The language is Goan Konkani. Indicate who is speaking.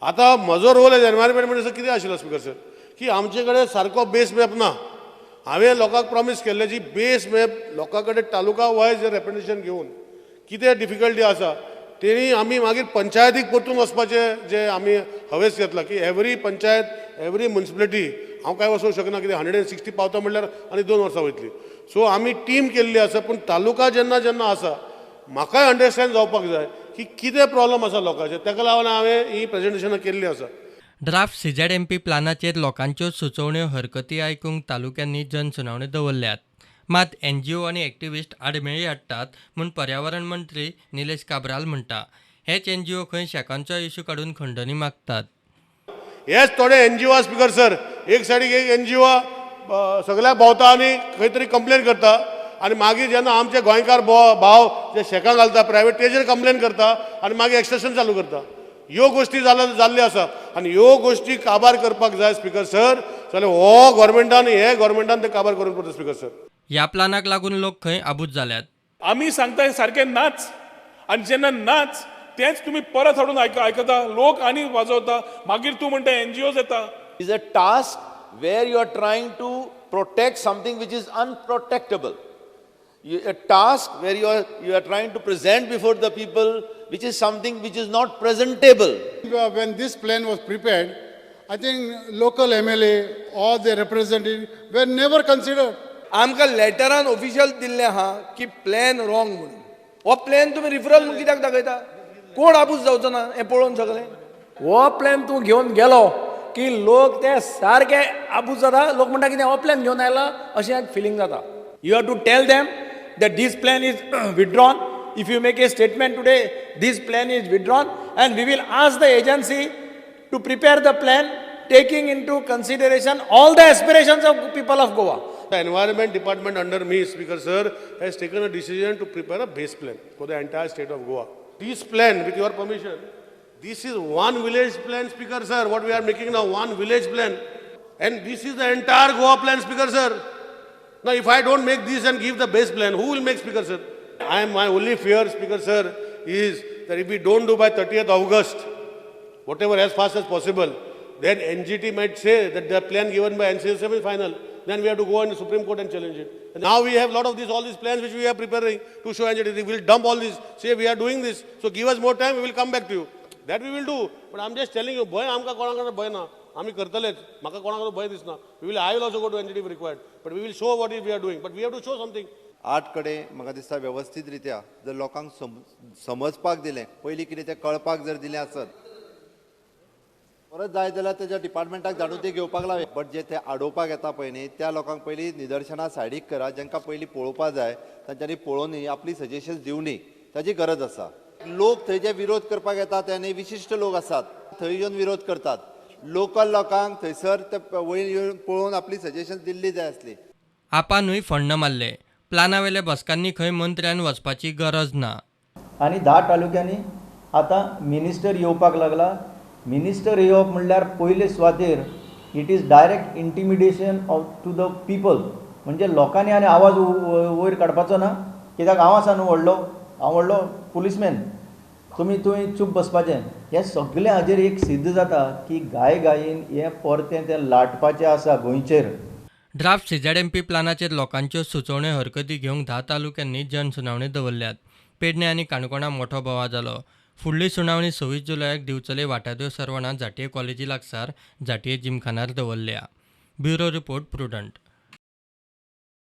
Speaker 1: आतां म्हजो रोल एज एनवायरमेंट मिनिस्टर कितें आशिल्लो स्पिकर सर, की आमचे कडेन सारको बेस मॅप ना. हांवें लोकांक प्रॉमीस केल्लें जी बेस मॅप लोकां कडेन तालुका वायज रेप्रेजेंटेशन घेवन कितें डिफिकल्टी आसा तेणी आमी मागीर पंचायतीक परतून वचपाचें जे आमी हवेस घेतला की एवरी पंचायत, एवरी म्युनिसिपलिटी. हांव कांय वचूंक शकना, कितें 160 पावता म्हणल्यार आनी 2 वर्सां वयतली. सो आमी टीम केल्ली आसा, पूण तालुका जेन्ना जेन्ना आसा, म्हाकाय अंडरस्टँड जावपाक जाय की कितें प्रॉब्लम आसा लोकांचे. ताका लागून हांवें ही प्रेजेंटेशनां केल्ली आसा.
Speaker 2: ड्राफ्ट सीझेडएमपी प्लानाचेर लोकांच्यो सुचोवण्यो, हरकती आयकूंक तालुक्यांनी जनसुनावण्यो दवरल्यात. मात एनजीओ आनी एक्टिविस्ट आडमेळी हाडटात म्हूण पर्यावरण मंत्री निलेश काब्राल म्हणटा. हेच एनजीओ खंय शॅकांचो इशू काडून खंडणी मागतात.
Speaker 1: हेच थोडे एनजीओ, स्पिकर सर, एक सायडीक एक एनजीओ सगळ्याक भोंवता आनी खंय तरी कंप्लेन करता आनी मागीर जेन्ना आमचे गोंयकार भाव जे शेकां घालता प्रायवेट, तेजेर कंप्लेन करता आनी मागीर एक्सटेंशन चालू करता. ह्यो गोश्टी जाल्या जाल्ल्यो आसा आनी ह्यो गोश्टी काबार करपाक जाय स्पिकर सर. जाल्यार हो गव्हर्मेंटान, हे गव्हर्मेंटान ते काबार करून पडटा, स्पिकर सर.
Speaker 2: ह्या प्लानाक लागून लोक खंय आबूज जाल्यात.
Speaker 3: आमी सांगता हें सारकें नाच आनी जेन्ना नाच तेंच तुमी परत हाडून आयकता लोक आनी वाजवता. मागीर तूं म्हणटा एनजीओज येता.
Speaker 4: Is a task where you are trying to protect something which is unprotectable. A task where you are trying to present before the people which is something which is not presentable.
Speaker 5: When this plan was prepared, I think local MLA or the representative were never considered.
Speaker 6: आमकां लेटरान ऑफिशियल दिल्लें आहा की प्लॅन रॉंग म्हणून. हो प्लॅन तुमी रिफरल म्हणून कित्याक दाखयता? कोण आबूज जावचो ना हें पळोवन सगळें?
Speaker 7: हो प्लॅन तूं घेवन गेलो की लोक ते सारके आबूज जाता. लोक म्हणटा, कितें हो प्लॅन घेवन आयला, अशें एक फिलींग जाता. You have to tell them that this plan is withdrawn. If you make a statement today, this plan is withdrawn and we will ask the agency to prepare the plan taking into consideration all the aspirations of people of Goa.
Speaker 1: The Environment Department under me, Speaker Sir, has taken a decision to prepare a base plan for the entire state of Goa. This plan, with your permission, this is one village plan, Speaker Sir, what we are making now, one village plan. And this is the entire Goa plan, Speaker Sir. Now, if I don't make this and give the base plan, who will make, Speaker Sir? My only fear, Speaker Sir, is that if we don't do by 30th August, whatever, as fast as possible, then NGT might say that the plan given by NCSM is final. Then we have to go in the Supreme Court and challenge it. And now we have lot of these, all these plans which we are preparing to show NGT. We will dump all this, say we are doing this, so give us more time, we will come back to you. That we will do. But I'm just telling you, भंय आमकां कोणाक भंय ना. आमी करतलेच. म्हाका कोणाक भंय दिसना. We will, I will also go to NGT if required. But we will show what we are doing. But we have to show something.
Speaker 8: आठ कडेन म्हाका दिसता वेवस्थीत रित्या जर लोकांक समजपाक दिलें, पयलीं कितें तें कळपाक जर दिलें आसत, परत जाय जाल्यार तेज्या डिपार्टमेंटाक धाडून ते घेवपाक लाय. बट जे ते आडोवपाक येता पळय न्ही, त्या लोकांक पयलीं निदर्शनां सायडीक करा. जांकां पयलीं पळोवपा जाय तांच्यांनी पळोवनी, आपली सजेशन्स दिवनी, ताजी गरज आसा. लोक थंय जे विरोध करपाक येता ते न्ही, विशिश्ट लोक आसात, थंय येवन विरोध करतात. लोकल लोकांक थंयसर ते वयर येवन पळोवन आपली सजेशन्स दिल्ली जाय आसली.
Speaker 2: आपानूय फण्ण मारले. प्लानावेल्या बसकांनी खंय मंत्र्यान वचपाची गरज ना.
Speaker 9: आनी 10 तालुक्यांनी आतां मिनिस्टर येवपाक लागला. मिनिस्टर येवप म्हणल्यार पयले सुवातेर it is direct intimidation of to the people. म्हणजे लोकांनी आनी आवाज वयर काडपाचो ना, कित्याक हांव आसा न्हू व्हडलो, हांव व्हडलो पुलीसमॅन, तुमी तुवें चूप बसपाचें. हें सगळें हाजेर एक सिद्ध जाता की घाय घाईन हें परतें तें लाटपाचें आसा गोंयचेर.
Speaker 2: ड्राफ्ट सीझेडएमपी प्लानाचेर लोकांच्यो सुचोवण्यो, हरकती घेवंक 10 तालुक्यांनी जनसुनावणी दवरल्यात. पेडणे आनी काणकोणा मोठो बोवाळ जालो. फुडली सुनावणी 26 जुलयाक दिवचले वाटादेव सर्वणा झांटये कॉलेजी लागसार झांटये जिमखानार दवरल्या. Bureau report, Prudent.